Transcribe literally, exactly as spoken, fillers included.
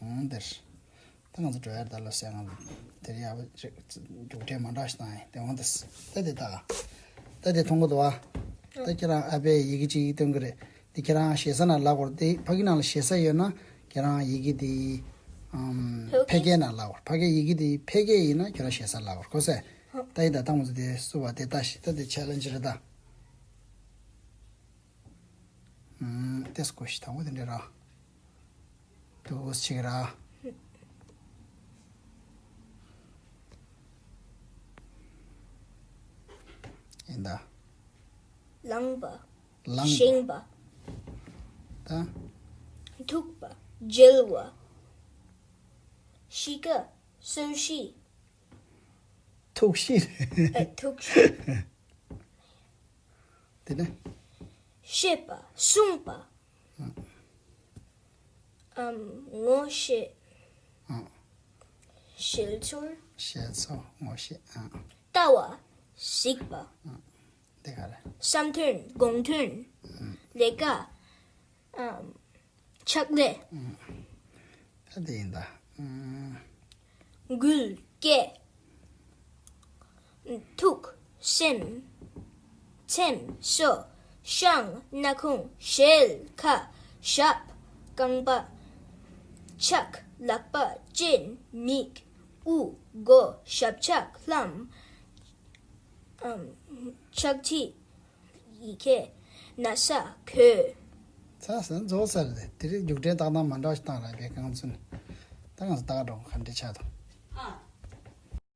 ཨང་། འདིར། ད་ང་ཚོ་འགྲོ་ཡར་ད་ལ་སེ་ང་ཚོ་དེར་ཡག་པོ་རྒྱུགས་འབྲས་མ་འདྲ་ཞིག་བཏང་ཡིན་དེ་འོང་དེ། ད་དེ་ད། ད་དེ་མཐོང་གི་འདུག་བ། ད་ཁྱེད་རང་ཨ་ཕས་ཡི་གེ་གཅིག་སྟོན་གི་རེད། དེ་ཁྱེད་རང་ཞེ་ས་ནང་ལབ་དགོས་རེད། དེ་ཕ་གི་ནང་ལ་ཞེ་ས་ཡོད་ན་ཁྱེད་རང་ཡི་གེ་དེ་ཨམ་ཕལ་སྐད་ཕལ་སྐད་ནང་ལབ་དགོས་རེད། ཕ་གི་ཡི་གེ་དེ་ཕལ་སྐད་ཡིན་ན་ཁྱེད་རང་ཞེ་ས་ལབ་དགོས་རེད། གོ་སོང་། ད་ཡིན་ད་ད་ང་ཚོ་དེ་སུ་བ་དེ་ལྟ་ཞིག་ད་དེ་ཆེ་ལན་ཇི་རེད་ད། ཨུམ། ཏེས་ཀོ་ཤི་དང་པོ་དེ་འདྲ་ར། དུས་ཅིག་ར། ཡིན་ད། ལངས་པ། ལངས་པ། བཞེངས་པ། ད། འཐུག་པ། འཇལ་བ། གཤིས་ཀ། གསོན་གཤིས། ཐུགས་གཤིས། ཨ། ཐུགས་གཤིས། དེ་ནས། བཤད་པ། གསུངས་པ། ཨམ། ངོ་ཤེས། ཨ། ཤེས་ཚོར། ཤེས་ཚོར། ངོ་ཤེས། ཨ། ལྟ་བ། གཟིགས་པ། དེ་ག་རེད། བསམ་དོན། དགོངས་དོན། ལས་ཀ། ཨམ། ཕྱག་ལས། ད་དེ་ཡིན་ད། ཨུམ། འགུལ་སྐྱེད། ཐུག་སེམས། ཚེམས། སོ། བཤང་། སྣ་ཁུང་། ཞལ། ཁ། ཞབས། རྐང་པ། ཕྱག་ལག་པ། སྤྱན། མིག་དབུ། མགོ། ཞབས་ཕྱག་ལྷམ། ཨམ། ཕྱག་མཐིལ། ཡི་གེ་ན་བཟའ། གོས། ཚ་ས་རྫོགས་ཚར་རེད། དེ་རིང་རྒྱུགས་འབྲས་ཏག་ཏག་མ་འདྲ་ཞིག་བཏང་ར་བའི་རྐང་ཚུན། ད་ང་ཚོ་ད་ག་འགྲོ་ག་འདྲ་ཆགས་འདུག